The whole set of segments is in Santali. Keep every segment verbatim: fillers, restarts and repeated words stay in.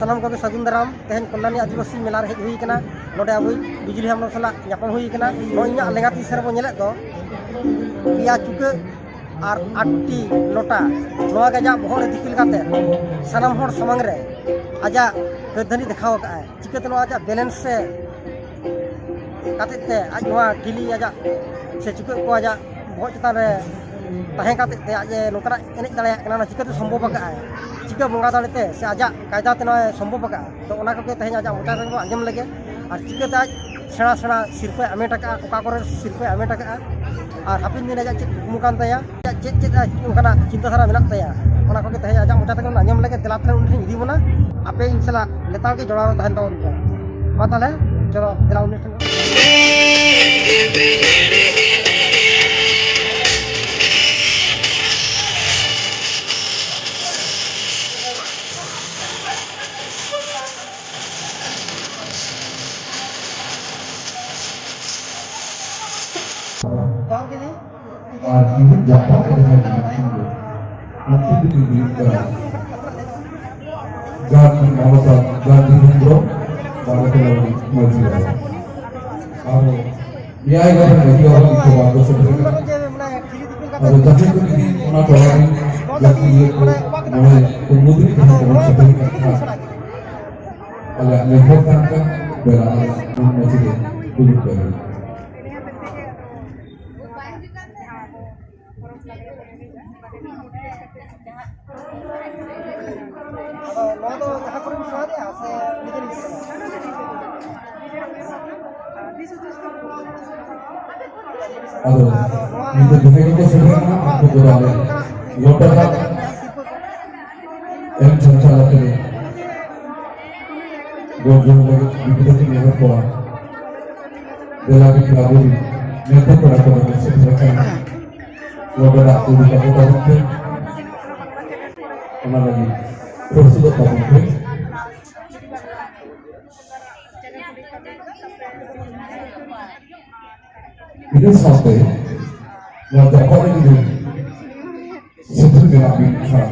ᱥᱟᱱᱟᱢ ᱠᱚᱜᱮ ᱥᱟᱹᱜᱩᱱ ᱫᱟᱨᱟᱢ᱾ ᱛᱮᱦᱮᱧ ᱠᱚᱞᱞᱟᱱᱤ ᱟᱹᱫᱤᱵᱟᱹᱥᱤ ᱢᱮᱞᱟ ᱨᱮ ᱦᱮᱡ ᱦᱩᱭ ᱠᱟᱱᱟ᱾ ᱱᱚᱰᱮ ᱟᱵᱚᱭᱤᱡ ᱵᱤᱡᱽᱞᱤ ᱦᱮᱢᱵᱨᱚᱢ ᱥᱟᱞᱟᱜ ᱧᱟᱯᱟᱢ ᱦᱩᱭ ᱠᱟᱱᱟ᱾ ᱱᱚᱜᱼᱚᱭ ᱤᱧᱟᱹᱜ ᱞᱮᱸᱜᱟ ᱛᱤ ᱥᱮᱫ ᱨᱮᱵᱚᱱ ᱧᱮᱞᱮᱫ ᱫᱚ ᱯᱮᱭᱟ ᱪᱩᱠᱟᱹᱜ ᱟᱨ ᱟᱴᱴᱤ ᱞᱚᱴᱟ, ᱱᱚᱣᱟ ᱜᱮ ᱟᱡᱟᱜ ᱵᱚᱦᱚᱜ ᱨᱮ ᱫᱤᱯᱤᱞ ᱠᱟᱛᱮ ᱥᱟᱱᱟᱢ ᱦᱚᱲ ᱥᱟᱢᱟᱝ ᱨᱮ ᱟᱡᱟᱜ ᱠᱟᱹᱨᱫᱷᱟᱹᱱᱤ ᱫᱮᱠᱷᱟᱣ ᱟᱠᱟᱫᱼᱟᱭ᱾ ᱪᱤᱠᱟᱹᱛᱮ ᱱᱚᱣᱟ ᱟᱡᱟᱜ ᱵᱮᱞᱮᱱᱥ ᱥᱮ ᱠᱟᱛᱮᱫ ᱛᱮ ᱟᱡ ᱱᱚᱣᱟ ᱴᱷᱤᱞᱤ ᱟᱡᱟᱜ ᱥᱮ ᱪᱩᱠᱟᱹᱜ ᱠᱚ ᱟᱡᱟᱜ ᱵᱚᱦᱚᱜ ᱪᱮᱛᱟᱱ ᱨᱮ ᱛᱟᱦᱮᱸ ᱠᱟᱛᱮᱫ ᱛᱮ ᱟᱡ ᱮ ᱱᱚᱝᱠᱟᱱᱟᱜ ᱮᱱᱮᱡ ᱫᱟᱲᱮᱭᱟᱜ ᱠᱟᱱᱟ, ᱚᱱᱟ ᱪᱤᱠᱟᱹᱛᱮ ᱥᱚᱢᱵᱷᱚᱵ ᱟᱠᱟᱫᱼᱟᱭ? ᱪᱤᱠᱟᱹ ᱵᱚᱸᱜᱟ ᱫᱟᱲᱮᱛᱮ ᱥᱮ ᱟᱡᱟᱜ ᱠᱟᱭᱫᱟ ᱛᱮ ᱱᱚᱣᱟ ᱥᱚᱢᱵᱷᱚᱵ ᱟᱠᱟᱫᱼᱟ? ᱛᱚ ᱚᱱᱟ ᱠᱚᱜᱮ ᱛᱮᱦᱮᱧ ᱟᱡᱟᱜ ᱢᱚᱪᱟ ᱨᱮᱵᱚᱱ ᱟᱸᱡᱚᱢ ᱞᱮᱜᱮ᱾ ᱟᱨ ᱪᱤᱠᱟᱹᱛᱮ ᱟᱡ ᱥᱮᱬᱟ ᱥᱮᱬᱟ ᱥᱤᱨᱯᱟᱹᱭ ᱦᱟᱢᱮᱴ ᱟᱠᱟᱫᱼᱟ, ᱚᱠᱟ ᱠᱚᱨᱮ ᱥᱤᱨᱯᱟᱹᱭ ᱦᱟᱢᱮᱴ ᱟᱠᱟᱫᱼᱟ, ᱟᱨ ᱦᱟᱯᱮᱱ ᱫᱤᱱ ᱟᱡᱟᱜ ᱪᱮᱫ ᱠᱩᱠᱢᱩ ᱠᱟᱱ ᱛᱟᱭᱟ, ᱟᱡᱟᱜ ᱪᱮᱫ ᱪᱮᱫ ᱟᱡ ᱚᱱᱠᱟᱱᱟᱜ ᱪᱤᱱᱛᱟᱹ ᱫᱷᱟᱨᱟ ᱢᱮᱱᱟᱜ ᱛᱟᱭᱟ, ᱚᱱᱟ ᱠᱚᱜᱮ ᱛᱮᱦᱮᱧ ᱟᱡᱟᱜ ᱢᱚᱪᱟ ᱛᱮᱜᱮ ᱵᱚᱱ ᱟᱸᱡᱚᱢ ᱞᱮᱜᱮ᱾ ᱫᱮᱞᱟ ᱛᱟᱦᱞᱮ ᱩᱱᱤ ᱴᱷᱮᱱ ᱤᱫᱤ ᱵᱚᱱᱟ, ᱟᱯᱮ ᱤᱧ ᱥᱟᱞᱟᱜ ᱞᱮᱛᱟᱲ ᱜᱮ ᱡᱚᱲᱟᱣ ᱨᱮ ᱛᱟᱦᱮᱱ ᱛᱟᱵᱚᱱ ᱯᱮ᱾ ᱢᱟ ᱛᱟᱦᱞᱮ ᱪᱚᱞᱚ ᱫᱮᱞᱟ ᱩᱱᱤ ᱴᱷᱮᱱ᱾ ᱟᱨ ᱡᱩᱢᱤᱫ ᱡᱟᱯᱟᱜ ᱨᱮ ᱡᱟᱦᱟᱸ ᱢᱮᱱᱟᱜ ᱠᱤᱱ ᱫᱚ, ᱩᱱᱠᱤᱱ ᱫᱚᱠᱤᱱ ᱦᱩᱭᱩᱜ ᱠᱟᱱᱟ ᱜᱟᱱᱫᱷᱤ, ᱢᱚᱢᱚᱛᱟ ᱜᱟᱱᱫᱷᱤ ᱦᱮᱢᱵᱨᱚᱢ, ᱵᱟᱨᱮᱛᱮ ᱢᱟᱹᱡᱷᱤ ᱵᱟᱵᱟ᱾ ᱟᱨ ᱮᱭᱟᱭ ᱜᱚᱴᱟᱝ ᱢᱟᱹᱡᱷᱤ ᱵᱟᱵᱟ ᱱᱤᱛᱚᱜ ᱵᱟᱝ ᱠᱚ ᱥᱮᱴᱮᱨ ᱠᱟᱱᱟ᱾ ᱟᱫᱚ ᱡᱟᱦᱟᱸᱭ ᱠᱚ ᱡᱩᱫᱤ ᱚᱱᱟ ᱴᱚᱞᱟ ᱨᱤᱱ ᱜᱟᱛᱮ ᱠᱚ ᱢᱚᱬᱮ ᱠᱚ ᱢᱩᱫᱽ ᱨᱮ ᱡᱟᱦᱟᱸᱭ ᱠᱚᱵᱚᱱ ᱥᱮᱴᱮᱨ ᱠᱟᱱ ᱠᱷᱟᱱ, ᱟᱞᱮᱭᱟᱜ ᱱᱮᱦᱚᱨ ᱛᱟᱦᱮᱱ ᱠᱟᱱᱟ, ᱫᱮᱞᱟ ᱟᱞᱮ ᱢᱟᱹᱡᱷᱤ ᱨᱮ ᱫᱩᱲᱩᱵ ᱯᱮ᱾ ᱟᱫᱚ ᱱᱚᱣᱟ ᱫᱚ ᱡᱟᱦᱟᱸ ᱠᱚᱨᱮ ᱵᱤᱱ ᱥᱮᱬᱟ ᱞᱮᱜᱼᱟ ᱥᱮ ᱱᱤᱡᱮ ᱱᱤᱡᱮ ᱛᱮ? ᱟᱫᱚ ᱱᱤᱛᱚᱜ ᱡᱟᱦᱟᱸᱭ ᱠᱚᱠᱚ ᱥᱮᱴᱮᱨ ᱠᱟᱱᱟ, ᱩᱱᱠᱩ ᱠᱚᱫᱚ ᱟᱞᱮ ᱞᱚᱴᱟ ᱫᱟᱜ ᱮᱢ ᱪᱟᱞᱪᱟᱞ ᱟᱛᱮ ᱜᱚᱰ ᱡᱚᱦᱟᱨ ᱞᱟᱹᱜᱤᱫ ᱵᱤᱱᱛᱤ ᱠᱟᱛᱮ ᱱᱮᱦᱚᱨ ᱠᱚᱣᱟ᱾ ᱫᱮᱞᱟ ᱵᱤᱱ ᱟᱵᱚᱨᱤᱱ ᱱᱮᱣᱛᱟ ᱯᱮᱲᱟ ᱠᱚ ᱥᱮᱴᱮᱨ ᱟᱠᱟᱱᱟ᱾ ᱞᱚᱴᱟ ᱫᱟᱜ ᱠᱚ ᱤᱫᱤ ᱠᱟᱠᱚ ᱛᱟᱵᱚᱱ ᱯᱮ᱾ ᱚᱱᱟ ᱞᱟᱹᱜᱤᱫ ᱯᱨᱚᱥᱛᱩᱛᱚᱜ ᱛᱟᱵᱚᱱ ᱯᱮ᱾ ᱤᱱᱟᱹ ᱥᱟᱶᱛᱮ ᱱᱚᱣᱟ ᱡᱟᱯᱟᱜ ᱨᱮ ᱡᱩᱫᱤ ᱥᱮᱴᱮᱨ ᱢᱮᱱᱟᱜ ᱵᱤᱱ ᱠᱷᱟᱱ,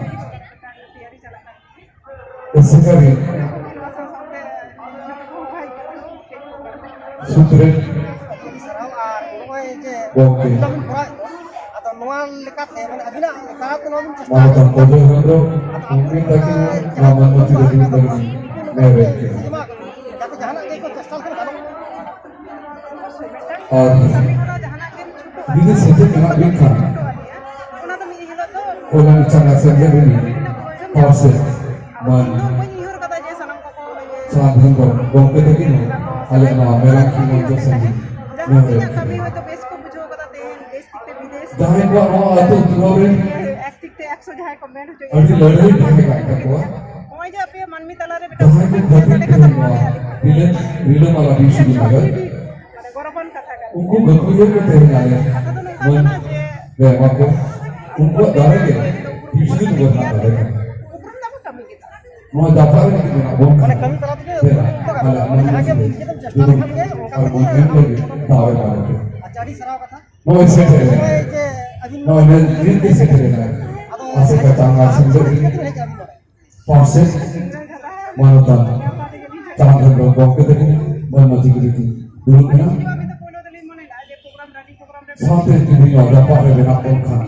ᱮᱥᱮᱠᱟ ᱨᱮ ᱨᱮᱱ ᱟᱹᱰᱤ ᱥᱟᱨᱦᱟᱣ᱾ ᱟᱨ ᱱᱚᱜᱼᱚᱭ ᱡᱮ ᱜᱚᱢᱠᱮ ᱟᱹᱵᱤᱱ ᱵᱤᱱ ᱠᱚᱨᱟᱣᱮᱫ ᱫᱚ, ᱟᱫᱚ ᱱᱚᱣᱟ ᱞᱮᱠᱟᱛᱮ, ᱢᱟᱱᱮ, ᱟᱹᱵᱤᱱᱟᱜ ᱛᱟᱞᱟᱛᱮ ᱱᱚᱣᱟ ᱵᱤᱱ ᱪᱮᱥᱴᱟ ᱢᱟᱱᱚᱛᱟᱱ ᱟᱠᱟᱫᱟ᱾ ᱚᱡᱚᱭ ᱦᱮᱢᱵᱨᱚᱢ, ᱟᱫᱚ ᱟᱯᱮ ᱩᱱᱠᱤᱱ ᱚᱱᱟ ᱛᱟᱹᱠᱤᱱ ᱪᱮᱫ ᱱᱚᱣᱟ ᱞᱮᱠᱟ ᱢᱟᱹᱱ ᱵᱤᱱ ᱢᱟᱹᱪᱤ ᱪᱮᱥᱴᱟ ᱞᱟᱹᱜᱤᱫ ᱟᱠᱟᱫᱟ? ᱵᱟᱹᱲᱛᱤ ᱱᱚᱣᱟ ᱢᱮᱱ ᱨᱮ ᱠᱟᱹᱴᱤᱡ ᱮᱢᱟ ᱠᱚᱵᱤᱱ, ᱡᱟᱛᱮ ᱡᱟᱦᱟᱱᱟᱜ ᱜᱮᱠᱚ ᱪᱮᱥᱴᱟ ᱞᱮᱠᱷᱟᱱ ᱜᱟᱱᱚᱜᱼᱟ᱾ ᱟᱨ ᱡᱩᱫᱤ ᱥᱮᱪᱮᱫ ᱢᱮᱱᱟᱜ ᱵᱤᱱ ᱠᱷᱟᱱ, ᱚᱱᱟ ᱫᱚ ᱢᱤᱫ ᱦᱤᱞᱳᱜ ᱫᱚ ᱚᱱᱟ ᱢᱤᱫᱴᱟᱝ ᱟᱥᱮᱢᱵᱞᱤ ᱨᱤᱱᱤᱡ ᱯᱟᱨᱥᱮᱛ ᱢᱟᱱ ᱤᱧ ᱫᱚ ᱵᱟᱹᱧ ᱩᱭᱦᱟᱹᱨ ᱠᱟᱫᱟ ᱡᱮ ᱥᱟᱱᱟᱢ ᱠᱚᱠᱚ ᱪᱟᱸᱫᱽ ᱦᱮᱢᱵᱨᱚᱢ ᱜᱚᱢᱠᱮ ᱛᱟᱹᱠᱤᱱ ᱦᱚᱸ ᱟᱞᱮᱭᱟᱜ ᱱᱚᱣᱟ ᱢᱮᱞᱟ ᱠᱤ ᱢᱚᱧᱪᱚ ᱥᱟᱺᱜᱤᱧ ᱡᱟᱦᱟᱸ ᱱᱚᱣᱟ ᱛᱤᱱᱟᱹᱜ ᱠᱟᱹᱢᱤ ᱨᱮ ᱦᱚᱭᱛᱳ ᱵᱮᱥ ᱠᱚ ᱵᱩᱡᱷᱟᱹᱣ ᱠᱟᱫᱟ ᱛᱮᱦᱮᱧ ᱵᱮᱥ ᱴᱷᱤᱠ ᱛᱮ ᱵᱤᱫᱮᱥ ᱡᱟᱦᱟᱸᱭ ᱠᱚᱣᱟᱜ ᱱᱚᱣᱟ ᱟᱹᱛᱩ ᱩᱛᱱᱟᱹᱣ ᱨᱮ ᱮᱠ ᱴᱷᱤᱠ ᱛᱮ ᱮᱠᱥᱚ ᱡᱟᱦᱟᱸᱭ ᱠᱚ ᱢᱮᱱ ᱦᱚᱪᱚᱭᱮᱫᱟ᱾ ᱟᱹᱰᱤ ᱞᱟᱹᱲᱦᱟᱹᱭ ᱛᱟᱦᱮᱸ ᱠᱟᱱ ᱛᱟᱠᱚᱣᱟ᱾ ᱱᱚᱜᱼᱚᱭ ᱡᱮ ᱟᱯᱮ ᱢᱟᱹᱱᱢᱤ ᱛᱟᱞᱟᱨᱮ ᱢᱤᱫᱴᱟᱝ ᱡᱟᱦᱟᱸᱭ ᱠᱚ ᱥᱟᱹᱜᱟᱹᱭ ᱠᱷᱟᱹᱛᱤᱨ ᱥᱟᱰᱮ ᱠᱟᱛᱷᱟ ᱛᱮᱦᱮᱧ ᱱᱚᱣᱟ ᱱᱚᱣᱟ ᱜᱮ ᱟᱹᱰᱤ ᱨᱤᱞᱟᱹ-, ᱨᱤᱞᱟᱹᱢᱟᱞᱟ ᱵᱤᱨ ᱥᱤᱫᱩ ᱱᱚᱜᱚᱨ ᱢᱟᱱᱮ ᱜᱚᱨᱚᱵᱟᱱ ᱠᱟᱛᱷᱟ ᱠᱟᱱᱟ᱾ ᱩᱱᱠᱩ ᱜᱟᱹᱠᱷᱩᱲᱤᱭᱟᱹ ᱠᱚ ᱛᱮᱦᱮᱧ ᱟᱞᱮ ᱠᱟᱛᱷᱟ ᱫᱚ ᱱᱚᱝᱠᱟ ᱢᱟᱹᱱ ᱠᱟᱱᱟ ᱡᱮ ᱞᱮ ᱮᱢᱟ ᱠᱚᱣᱟ᱾ ᱩᱱᱠᱩᱣᱟᱜ ᱫᱟᱲᱮ ᱜᱮ ᱵᱤᱨ ᱥᱤᱫᱩ ᱱᱚᱜᱚᱨ ᱨᱮᱱᱟᱜ ᱫᱟᱲᱮ ᱠᱟᱱᱟ᱾ ᱩᱯᱨᱩᱢ ᱫᱚ ᱟᱵᱚ ᱠᱟᱹᱢᱤ ᱜᱮ ᱠᱟᱱᱟ᱾ ᱱᱚᱣᱟ ᱡᱟᱯᱟᱜ ᱨᱮ ᱡᱩᱫᱤ ᱢᱮᱱᱟᱜ ᱵᱚᱱ ᱢᱟᱱᱮ ᱠᱷᱟᱱ, ᱠᱟᱹᱢᱤ ᱛᱟᱞᱟ ᱛᱮᱜᱮ ᱫᱮᱞᱟ, ᱩᱯᱨᱩᱢ ᱫᱚ ᱜᱟᱱᱚᱜᱼᱟ᱾ ᱟᱞᱮᱭᱟᱜ ᱢᱟᱱᱮ ᱢᱟᱹᱱ ᱡᱟᱦᱟᱸ ᱜᱮ ᱢᱤᱥᱨᱤ ᱱᱤᱡᱮ ᱛᱮᱢ ᱪᱮᱥᱴᱟ ᱡᱩᱞᱩᱢ ᱞᱮᱠᱷᱟᱱ ᱜᱮ ᱚᱱᱠᱟ ᱟᱨ ᱠᱟᱛᱮ ᱢᱟᱹᱱ ᱜᱮ ᱮᱢ ᱞᱟᱹᱜᱤᱫ ᱫᱟᱣ ᱮ ᱮᱢᱟ ᱞᱮ ᱠᱟᱱᱟ᱾ ᱟᱪᱪᱷᱟ, ᱟᱹᱰᱤ ᱥᱟᱨᱦᱟᱣ ᱠᱟᱛᱷᱟ᱾ ᱱᱚᱜᱼᱚᱭ ᱥᱮᱴᱮᱨ ᱮᱱᱟ᱾ ᱱᱚᱜᱼᱚᱭ ᱡᱮ ᱟᱹᱵᱤᱱ ᱱᱚᱜᱼᱚᱭ ᱱᱤᱛ ᱜᱮ ᱥᱮᱴᱮᱨ ᱮᱱᱟ᱾ ᱟᱫᱚ ᱟᱥᱮᱠᱟ ᱪᱟᱸᱜᱟ ᱥᱮᱸᱜᱮᱞ ᱨᱤᱱᱤᱡ ᱪᱮᱫ ᱵᱤᱱ ᱦᱮᱡ ᱟᱹᱵᱤᱱ ᱱᱚᱰᱮ? ᱯᱟᱨᱥᱮᱛ ᱢᱟᱱᱚᱛᱟᱱ ᱪᱟᱸᱫᱽ ᱦᱮᱢᱵᱨᱚᱢ ᱜᱚᱢᱠᱮ ᱛᱟᱹᱠᱤᱱ ᱢᱟᱹᱱ ᱢᱟᱹᱡᱷᱤ ᱜᱤᱨᱤ ᱠᱤᱱ ᱫᱩᱲᱩᱵ ᱮᱱᱟ᱾ ᱥᱟᱶᱛᱮ ᱡᱩᱫᱤ ᱱᱚᱣᱟ ᱡᱟᱯᱟᱜ ᱨᱮ ᱢᱮᱱᱟᱜ ᱵᱚᱱ ᱠᱷᱟᱱ,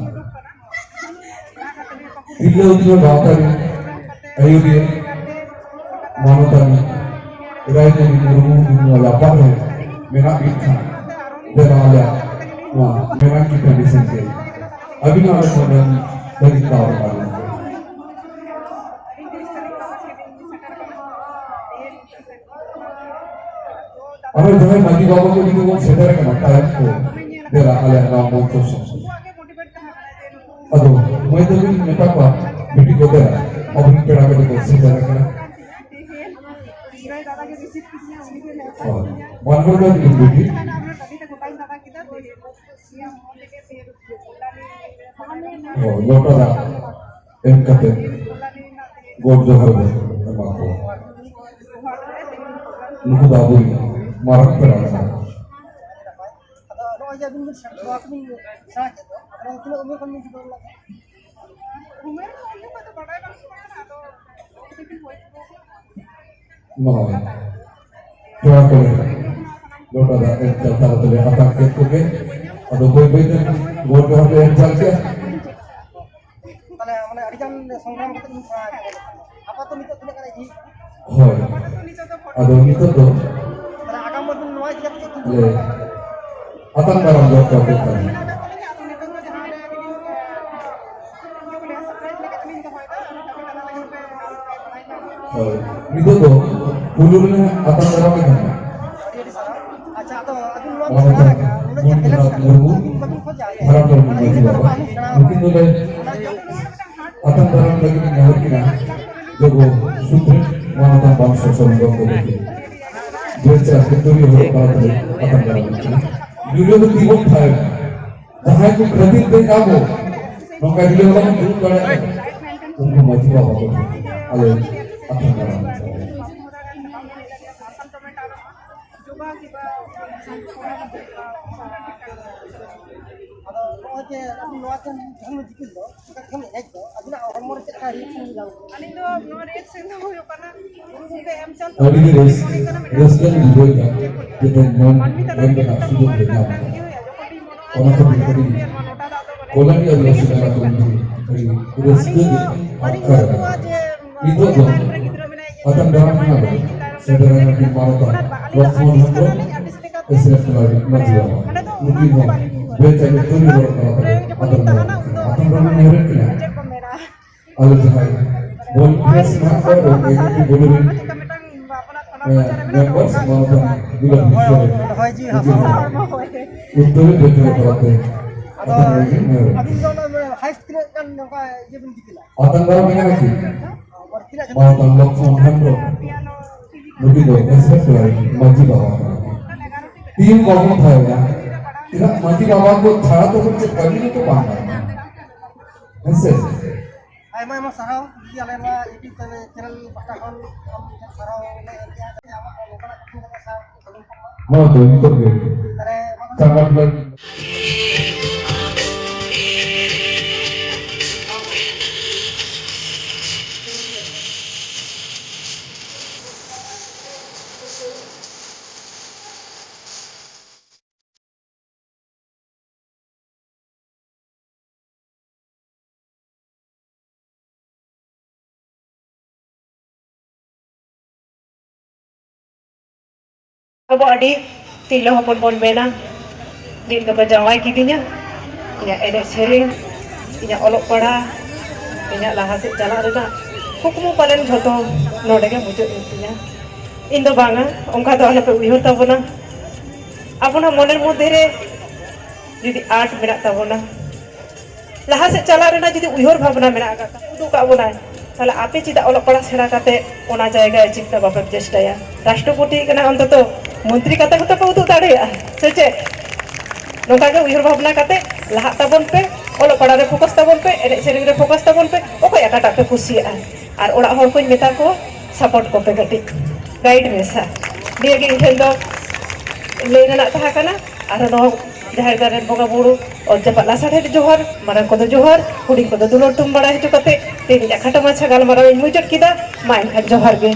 ᱛᱤᱨᱞᱟᱹ ᱩᱛᱱᱟᱹᱣ ᱜᱟᱶᱛᱟ ᱨᱮᱱ ᱟᱹᱭᱩᱨᱤᱭᱟᱹ ᱢᱟᱱᱚᱛᱟᱱᱤ ᱨᱟᱭᱢᱚᱱᱤ ᱢᱩᱨᱢᱩ ᱱᱚᱣᱟ ᱡᱟᱯᱟᱜ ᱨᱮ ᱢᱮᱱᱟᱜ ᱵᱤᱱ ᱠᱷᱟᱱ, ᱫᱮᱞᱟ ᱟᱞᱮᱭᱟᱜ ᱱᱚᱣᱟ ᱢᱮᱨᱟᱝ ᱠᱤ ᱴᱟᱺᱰᱤ ᱥᱮᱱ ᱜᱮ ᱟᱹᱵᱤᱱᱟᱜ ᱚᱸᱰᱮ ᱠᱷᱚᱱ ᱞᱟᱹᱜᱤᱫ ᱫᱟᱣ ᱮᱢᱟ ᱵᱤᱱ ᱯᱮ᱾ ᱟᱨᱚ ᱡᱟᱦᱟᱸᱭ ᱢᱟᱹᱡᱷᱤ ᱵᱟᱵᱟ ᱠᱚ ᱡᱩᱫᱤ ᱵᱚᱱ ᱥᱮᱴᱮᱨ ᱟᱠᱟᱱᱟ ᱛᱟᱭᱚᱢ ᱠᱚ, ᱫᱮᱞᱟ ᱟᱞᱮᱭᱟᱜ ᱱᱚᱣᱟ ᱢᱚᱧᱪᱚ ᱥᱮᱫ᱾ ᱟᱫᱚ ᱢᱟᱹᱭ ᱛᱟᱠᱚᱧ ᱢᱮᱛᱟ ᱠᱚᱣᱟ, ᱵᱤᱴᱤ ᱠᱚ, ᱫᱮᱞᱟ, ᱟᱵᱚᱨᱮᱱ ᱯᱮᱲᱟ ᱠᱚ ᱫᱚᱠᱚ ᱥᱮᱴᱮᱨ ᱟᱠᱟᱱᱟ᱾ ᱦᱳᱭ, ᱵᱟᱱ ᱦᱚᱲ ᱫᱚ ᱵᱤᱴᱤ᱾ ᱦᱳᱭ, ᱞᱚᱴᱟ ᱫᱟᱜ ᱮᱢ ᱠᱟᱛᱮ ᱜᱚᱰ ᱡᱚᱦᱟᱨ ᱵᱚᱱ ᱮᱢᱟ ᱠᱚᱣᱟ᱾ ᱱᱩᱠᱩ ᱫᱚ ᱟᱵᱚᱨᱮᱱ ᱢᱟᱨᱟᱝ ᱯᱮᱲᱟ ᱠᱟᱱᱟ ᱠᱚ᱾ ᱟᱫᱚ ᱱᱚᱜᱼᱚᱭ ᱡᱮ ᱟᱹᱵᱤᱱ ᱵᱤᱱ ᱥᱮᱬᱟ, ᱱᱚᱣᱟ ᱠᱚᱵᱤᱱ ᱥᱮᱬᱟ ᱠᱮᱫ ᱫᱚ, ᱟᱫᱚ ᱛᱤᱱᱟᱹᱜ ᱩᱢᱮᱨ ᱠᱷᱚᱱ ᱵᱤᱱ ᱪᱷᱩᱴᱟᱹᱣ ᱞᱮᱱᱟ? ᱩᱢᱮᱨ ᱩᱱ ᱡᱚᱠᱷᱚᱱ ᱫᱚ ᱵᱟᱰᱟᱭ ᱵᱟᱹᱱᱩᱜ ᱛᱟᱵᱚᱱᱟ, ᱟᱫᱚ ᱱᱚᱜᱼᱚᱭ ᱯᱮᱲᱟ ᱠᱚ ᱞᱟᱹᱜᱤᱫ᱾ ᱞᱚᱴᱟ ᱫᱟᱜ ᱮᱢ ᱪᱟᱞ ᱛᱟᱞᱟ ᱛᱮᱞᱮ ᱟᱛᱟᱝ ᱠᱮᱫ ᱠᱚᱜᱮ᱾ ᱟᱫᱚ ᱵᱟᱹᱭ ᱵᱟᱹᱭ ᱛᱮ ᱜᱚᱰ ᱡᱚᱦᱟᱨ ᱞᱮ ᱮᱢ ᱪᱟᱞ ᱠᱮᱫᱼᱟ᱾ ᱛᱟᱦᱞᱮ ᱢᱟᱱᱮ ᱟᱹᱰᱤ ᱜᱟᱱ ᱥᱚᱝᱜᱨᱟᱢ ᱠᱟᱛᱮ ᱵᱚᱱ ᱥᱮᱬᱟ ᱟᱠᱟᱫᱟ᱾ ᱟᱯᱟᱛᱚ ᱱᱤᱛᱚᱜ ᱛᱤᱱᱟᱹᱜ ᱜᱟᱱ ᱮᱡᱽ ᱦᱩᱭᱩᱜ ᱠᱟᱱᱟ? ᱦᱳᱭ᱾ ᱟᱫᱚ ᱱᱤᱛᱚᱜ ᱫᱚ ᱛᱟᱦᱞᱮ ᱟᱜᱟᱢ ᱫᱤᱱ ᱱᱚᱣᱟ ᱤᱫᱤ ᱠᱟᱛᱮ ᱪᱮᱫ ᱪᱤᱱᱛᱟᱹ ᱞᱮ ᱵᱷᱟᱵᱽᱱᱟ ᱢᱮᱱᱟᱜ ᱛᱟᱵᱤᱱᱟ? ᱟᱛᱟᱝ ᱫᱟᱨᱟᱢ ᱫᱚᱨᱠᱟᱨ ᱠᱟᱱᱟ᱾ ᱟᱫᱚ ᱱᱤᱛᱚᱜ ᱫᱚ ᱡᱟᱦᱟᱸ ᱨᱮ ᱟᱹᱵᱤᱱ, ᱮ, ᱥᱩᱨᱯᱨᱟᱭᱤᱡᱽ ᱞᱮᱠᱟ ᱛᱮᱞᱤᱧ ᱫᱚᱦᱚᱭᱮᱫᱟ, ᱟᱨ ᱠᱟᱹᱢᱤ ᱠᱟᱱᱟ ᱞᱟᱹᱜᱤᱫ ᱯᱮ ᱵᱟᱲᱟᱭ ᱧᱟᱢᱟ᱾ ᱦᱳᱭ, ᱱᱤᱛᱚᱜ ᱫᱚ ᱯᱩᱭᱞᱩ ᱨᱮ ᱟᱛᱟᱝ ᱫᱟᱨᱟᱢ ᱞᱮᱠᱷᱟᱱ ᱟᱪᱪᱷᱟ, ᱟᱫᱚ ᱟᱹᱵᱤᱱ ᱱᱚᱣᱟ ᱵᱤᱱ ᱥᱮᱬᱟ ᱟᱠᱟᱫᱼᱟ, ᱩᱱᱟᱹᱜ ᱡᱟᱦᱟᱸ ᱢᱚᱱᱡᱩᱱᱟᱛᱷ ᱢᱩᱨᱢᱩ, ᱟᱹᱵᱤᱱ ᱵᱟᱹᱵᱤᱱ ᱠᱷᱚᱡᱟ, ᱫᱷᱟᱨᱟᱢ ᱫᱷᱚᱨᱢ ᱢᱟᱹᱡᱷᱤ ᱵᱟᱵᱟ, ᱱᱩᱠᱤᱱ ᱫᱚᱞᱮ ᱟᱛᱟᱝ ᱫᱟᱨᱟᱢ ᱞᱟᱹᱜᱤᱫ ᱤᱧ ᱱᱮᱦᱚᱨ ᱠᱤᱱᱟ᱾ ᱡᱚᱜᱚ ᱥᱩᱫᱷᱨᱟᱹ ᱢᱟᱱᱚᱛᱟᱱ ᱵᱟᱝ ᱥᱚᱥᱚᱨ ᱜᱚᱢᱠᱮ ᱛᱟᱹᱠᱤᱱ᱾ ᱵᱮᱥ ᱟᱨ ᱠᱤᱱᱛᱩᱨᱤ ᱦᱚᱲ ᱵᱟᱝ ᱛᱟᱹᱠᱤᱱ ᱟᱛᱟᱝ ᱫᱟᱨᱟᱢ ᱞᱟᱹᱜᱤᱫ ᱠᱤᱱᱟ᱾ ᱡᱩᱫᱤ ᱫᱚ ᱛᱤᱸᱜᱩᱱ ᱠᱷᱟᱱ, ᱡᱟᱦᱟᱸᱭ ᱠᱚ ᱠᱷᱟᱹᱛᱤᱨ ᱛᱮ ᱟᱵᱚ ᱱᱚᱝᱠᱟ ᱡᱩᱫᱤ ᱵᱟᱵᱚᱱ ᱫᱩᱲᱩᱵ ᱫᱟᱲᱮᱭᱟᱜᱼᱟ, ᱩᱱᱠᱩ ᱢᱟᱹᱡᱷᱤ ᱵᱟᱵᱟ ᱠᱚ ᱟᱞᱮ ᱟᱛᱟᱝ ᱫᱟᱨᱟᱢ ᱞᱟᱹᱜᱤᱫ᱾ ᱡᱚᱜᱟᱣ ᱠᱮᱫᱟ᱾ ᱟᱫᱚ ᱱᱚᱜᱼᱚᱭ ᱡᱮ ᱟᱹᱵᱤᱱ ᱱᱚᱣᱟ ᱴᱷᱮᱱ ᱡᱚᱠᱷᱚᱱ ᱵᱤᱱ ᱫᱤᱯᱤᱞ ᱫᱚ, ᱚᱱᱠᱟ ᱡᱚᱠᱷᱚᱱ ᱮᱱᱮᱡ ᱫᱚ, ᱟᱹᱵᱤᱱᱟᱜ ᱦᱚᱲᱢᱚ ᱨᱮ ᱪᱮᱫ ᱞᱮᱠᱟ reaction ᱧᱟᱢ ᱠᱮᱫᱟ? ᱟᱹᱞᱤᱧ ᱫᱚ ᱱᱚᱣᱟ reaction ᱫᱚ ᱦᱩᱭᱩᱜ ᱠᱟᱱᱟ, ᱜᱩᱨᱩ ᱜᱚᱢᱠᱮ ᱮᱢ ᱪᱟᱞ ᱟᱹᱰᱤ ᱜᱮ ᱨᱟᱹᱥ-, ᱢᱚᱱᱮ ᱠᱟᱱᱟ ᱢᱤᱫᱴᱟᱝ ᱨᱟᱹᱥᱠᱟᱹ ᱞᱤᱧ ᱵᱩᱡᱷᱟᱹᱣ ᱮᱫᱟ, ᱡᱮ ᱛᱮᱦᱮᱧ ᱱᱚᱣᱟ ᱢᱟᱹᱱᱢᱤ ᱛᱟᱞᱟ ᱨᱮ ᱮᱢ ᱨᱮᱱᱟᱜ ᱢᱤᱫᱴᱟᱝ ᱥᱩᱡᱳᱜᱽ ᱵᱚᱸᱜᱟ ᱞᱮ ᱨᱮᱱᱟᱜ ᱧᱟᱢ ᱢᱤᱫᱴᱟᱝ ᱠᱮᱫᱟ᱾ ᱤᱭᱟᱹ ᱦᱩᱭᱩᱜᱼᱟ, ᱡᱚᱠᱷᱚᱱ ᱵᱤᱱ ᱢᱚᱱᱚᱜᱼᱟ ᱚᱱᱟ ᱡᱮ ᱠᱷᱟᱹᱛᱤᱨ ᱱᱚᱣᱟ ᱠᱟᱹᱴᱤᱡ ᱡᱟᱹᱯᱤᱫ ᱨᱮ ᱱᱚᱣᱟ ᱞᱚᱴᱟ ᱫᱟᱜ ᱫᱚ ᱢᱟᱱᱮ ᱠᱚᱞᱟᱱᱤ ᱟᱹᱫᱤᱵᱟᱹᱥᱤ ᱛᱟᱞᱟ ᱠᱚ ᱢᱤᱫᱴᱤᱡ ᱟᱹᱰᱤ ᱨᱟᱹᱥᱠᱟᱹ ᱜᱮ ᱟᱹᱞᱤᱧ ᱫᱚ ᱟᱴᱠᱟᱨ ᱮᱱᱟ᱾ ᱵᱩᱡᱷᱟᱹᱣᱟ ᱡᱮ ᱱᱤᱛᱚᱜ ᱫᱚ ᱟᱛᱟᱝ ᱫᱟᱨᱟᱢ ᱠᱟᱱᱟ ᱵᱚᱱ᱾ ᱥᱮᱴᱮᱨ ᱟᱠᱟᱱᱟ ᱠᱤᱱ ᱢᱟᱱᱚᱛᱟᱱ ᱞᱚᱠᱥᱢᱚᱱ ᱦᱮᱢᱵᱨᱚᱢ, ᱮᱥ ᱮᱯᱷ ᱠᱞᱟᱵᱽ ᱢᱟᱹᱡᱷᱤ ᱵᱟᱵᱟ᱾ ᱱᱩᱠᱤᱱ ᱦᱚᱸ ᱵᱮᱡᱟᱭ ᱛᱩᱨᱩᱭ ᱦᱚᱲ ᱛᱟᱞᱟᱛᱮ ᱟᱛᱟᱝ ᱫᱟᱨᱟᱢ ᱠᱟᱱᱟ᱾ ᱟᱛᱟᱝ ᱫᱟᱨᱟᱢ ᱱᱮᱦᱚᱨᱮᱫ ᱠᱟᱱᱟ᱾ ᱟᱞᱮ ᱡᱟᱦᱟᱸᱭ ᱵᱚᱞ ᱯᱷᱮᱥ ᱢᱮᱱᱟᱜ ᱠᱚᱣᱟ ᱮᱵᱚᱝ ᱮᱢ ᱯᱤ ᱵᱚᱰᱤ ᱨᱮᱱ, ᱮ, ᱢᱮᱢᱵᱟᱨᱥ ᱢᱟᱱᱚᱛᱟᱱ ᱫᱩᱞᱟᱞ ᱵᱤᱥᱚᱭ ᱦᱚᱲᱢᱚ ᱦᱚᱭ ᱡᱤᱣᱤ ᱦᱟᱥᱟ ᱦᱚᱲᱢᱚ ᱦᱚᱭ᱾ ᱩᱛᱛᱚᱨᱤ ᱵᱮᱡᱟᱭ ᱛᱟᱞᱟᱛᱮ ᱟᱫᱚ ᱟᱛᱟᱝ ᱫᱟᱨᱟᱢ ᱱᱮᱦᱚᱨ᱾ ᱟᱹᱵᱤᱱ ᱫᱚ ᱚᱱᱟ ᱦᱟᱭᱮᱥᱴ ᱛᱤᱱᱟᱹᱜ ᱜᱟᱱ ᱱᱚᱝᱠᱟ ᱤᱭᱟᱹ ᱵᱤᱱ ᱫᱤᱯᱤᱞᱟ? ᱟᱛᱟᱝ ᱫᱟᱨᱟᱢ ᱢᱮᱱᱟᱜᱼᱟ ᱠᱤ? ᱢᱟᱱᱚᱛᱟᱱ ᱞᱚᱠᱥᱢᱚᱱ ᱦᱮᱢᱵᱨᱚᱢ, ᱱᱩᱠᱤᱱ ᱫᱚ ᱮᱥ ᱮᱯᱷ ᱠᱞᱟᱵᱽ ᱢᱟᱹᱡᱷᱤ ᱵᱟᱵᱟ ᱠᱟᱱᱟ ᱠᱤᱱ᱾ ᱴᱤᱢ ᱵᱟᱵᱚᱱ ᱛᱟᱦᱮᱸ ᱞᱮᱱᱟ, ᱪᱮᱫᱟᱜ ᱢᱟᱹᱡᱷᱤ ᱵᱟᱵᱟ ᱠᱚ ᱪᱷᱟᱲᱟ ᱫᱚ ᱪᱮᱫ ᱠᱟᱹᱢᱤ ᱜᱮᱛᱚ ᱵᱟᱝ ᱜᱟᱱᱚᱜᱼᱟ᱾ ᱦᱮᱸ ᱥᱮ? ᱟᱭᱢᱟ ᱟᱭᱢᱟ ᱥᱟᱨᱦᱟᱣ ᱡᱩᱫᱤ ᱟᱞᱮ ᱱᱚᱣᱟ YouTube ᱪᱮᱱᱮᱞ, ᱪᱮᱱᱮᱞ ᱯᱟᱦᱴᱟ ᱠᱷᱚᱱ ᱟᱢ ᱴᱷᱮᱱ ᱥᱟᱨᱦᱟᱣ ᱞᱮ ᱮᱢ ᱠᱮᱫᱼᱟ, ᱟᱢᱟᱜ ᱱᱚᱝᱠᱟᱱᱟᱜ ᱠᱩᱠᱞᱤ ᱠᱟᱛᱮ ᱥᱟᱨᱦᱟᱣ ᱥᱟᱹᱜᱩᱱ ᱠᱚ ᱢᱟ᱾ ᱱᱚᱣᱟ ᱫᱚ ᱱᱤᱛᱚᱜ ᱜᱮ ᱛᱟᱦᱞᱮ ᱪᱟᱸᱜᱟ ᱫᱩᱞᱟᱹᱲ᱾ ᱟᱵᱚ ᱟᱹᱰᱤ ᱛᱤᱨᱞᱟᱹ ᱦᱚᱯᱚᱱ ᱵᱚᱱ ᱢᱮᱱᱟ, ᱫᱤᱱ ᱫᱚᱠᱚ ᱡᱟᱶᱟᱭ ᱠᱤᱫᱤᱧᱟ, ᱤᱧᱟᱹᱜ ᱮᱱᱮᱡ ᱥᱮᱨᱮᱧ, ᱤᱧᱟᱹᱜ ᱚᱞᱚᱜ ᱯᱟᱲᱦᱟᱜ, ᱤᱧᱟᱹᱜ ᱞᱟᱦᱟ ᱥᱮᱫ ᱪᱟᱞᱟᱜ ᱨᱮᱱᱟᱜ ᱠᱩᱠᱢᱩ ᱯᱟᱞᱮᱱ ᱡᱷᱚᱛᱚ ᱱᱚᱰᱮ ᱜᱮ ᱢᱩᱪᱟᱹᱫ ᱮᱱ ᱛᱤᱧᱟ᱾ ᱤᱧ ᱫᱚ ᱵᱟᱝᱟ, ᱚᱱᱠᱟ ᱫᱚ ᱟᱞᱚᱯᱮ ᱩᱭᱦᱟᱹᱨ ᱛᱟᱵᱚᱱᱟ᱾ ᱟᱵᱚᱱᱟᱜ ᱢᱚᱱᱮᱨ ᱢᱚᱫᱽᱫᱷᱮ ᱨᱮ ᱡᱩᱫᱤ ᱟᱨᱴ ᱢᱮᱱᱟᱜ ᱛᱟᱵᱚᱱᱟ, ᱞᱟᱦᱟ ᱥᱮᱫ ᱪᱟᱞᱟᱜ ᱨᱮᱱᱟᱜ ᱡᱩᱫᱤ ᱩᱭᱦᱟᱹᱨ ᱵᱷᱟᱵᱽᱱᱟ ᱢᱮᱱᱟᱜ ᱟᱠᱟᱫ ᱛᱟᱵᱚᱱᱟ, ᱩᱫᱩᱜ ᱠᱟᱜ ᱵᱚᱱᱟᱭ, ᱛᱟᱦᱞᱮ ᱟᱯᱮ ᱪᱮᱫᱟᱜ ᱚᱞᱚᱜ ᱯᱟᱲᱦᱟᱜ ᱥᱮᱬᱟ ᱠᱟᱛᱮ ᱚᱱᱟ ᱡᱟᱭᱜᱟ ᱟᱪᱤᱵᱷ ᱨᱮᱱᱟᱜ ᱵᱟᱯᱮ ᱪᱮᱥᱴᱟᱭᱟ? ᱨᱟᱥᱴᱨᱚᱯᱚᱛᱤ ᱠᱟᱱᱟ ᱚᱱᱛᱚᱛᱚ, ᱢᱚᱱᱛᱨᱤ ᱠᱟᱛᱮ ᱦᱚᱸᱛᱚ ᱯᱮ ᱩᱫᱩᱜ ᱫᱟᱲᱮᱭᱟᱜᱼᱟ, ᱥᱮ ᱪᱮᱫ? ᱱᱚᱝᱠᱟ ᱜᱮ ᱩᱭᱦᱟᱹᱨ ᱵᱷᱟᱵᱽᱱᱟ ᱠᱟᱛᱮ ᱞᱟᱦᱟᱜ ᱛᱟᱵᱚᱱ ᱯᱮ, ᱚᱞᱚᱜ ᱯᱟᱲᱦᱟᱜ ᱨᱮ ᱯᱷᱳᱠᱟᱥ ᱛᱟᱵᱚᱱ ᱯᱮ, ᱮᱱᱮᱡ ᱥᱮᱨᱮᱧ ᱨᱮ ᱯᱷᱳᱠᱟᱥ ᱛᱟᱵᱚᱱ ᱯᱮ, ᱚᱠᱚᱭ ᱚᱠᱟᱴᱟᱜ ᱯᱮ ᱠᱩᱥᱤᱭᱟᱜᱼᱟ᱾ ᱟᱨ ᱚᱲᱟᱜ ᱦᱚᱲ ᱠᱚᱧ ᱢᱮᱛᱟ ᱠᱚᱣᱟ, ᱥᱟᱯᱳᱨᱴ ᱠᱚᱯᱮ ᱠᱟᱹᱴᱤᱡ, ᱜᱟᱭᱤᱰ ᱢᱮᱥᱟ᱾ ᱱᱤᱭᱟᱹ ᱜᱮ ᱤᱧ ᱴᱷᱮᱱ ᱫᱚ ᱞᱟᱹᱭ ᱨᱮᱱᱟᱜ ᱛᱟᱦᱮᱸ ᱠᱟᱱᱟ᱾ ᱟᱨ ᱱᱚᱣᱟ ᱡᱟᱦᱮᱨ ᱜᱟᱲ ᱨᱮᱱ ᱵᱚᱸᱜᱟ ᱵᱩᱨᱩ, ᱚᱛ ᱡᱟᱯᱟᱜ ᱞᱟᱥᱟᱲᱦᱮᱫ ᱡᱚᱦᱟᱨ, ᱢᱟᱨᱟᱝ ᱠᱚᱫᱚ ᱡᱚᱦᱟᱨ, ᱦᱩᱰᱤᱧ ᱠᱚᱫᱚ ᱫᱩᱞᱟᱹᱲ ᱛᱩᱢ ᱵᱟᱲᱟᱭ ᱦᱚᱪᱚ ᱠᱟᱛᱮ ᱛᱮᱦᱮᱧ ᱤᱧᱟᱹᱜ ᱠᱷᱟᱴᱚ ᱢᱟᱪᱷᱟ ᱜᱟᱞᱢᱟᱨᱟᱣ ᱤᱧ ᱢᱩᱪᱟᱹᱫ ᱠᱮᱫᱟ᱾ ᱢᱟ ᱮᱱᱠᱷᱟᱱ ᱡᱚᱦᱟᱨ ᱜᱮ᱾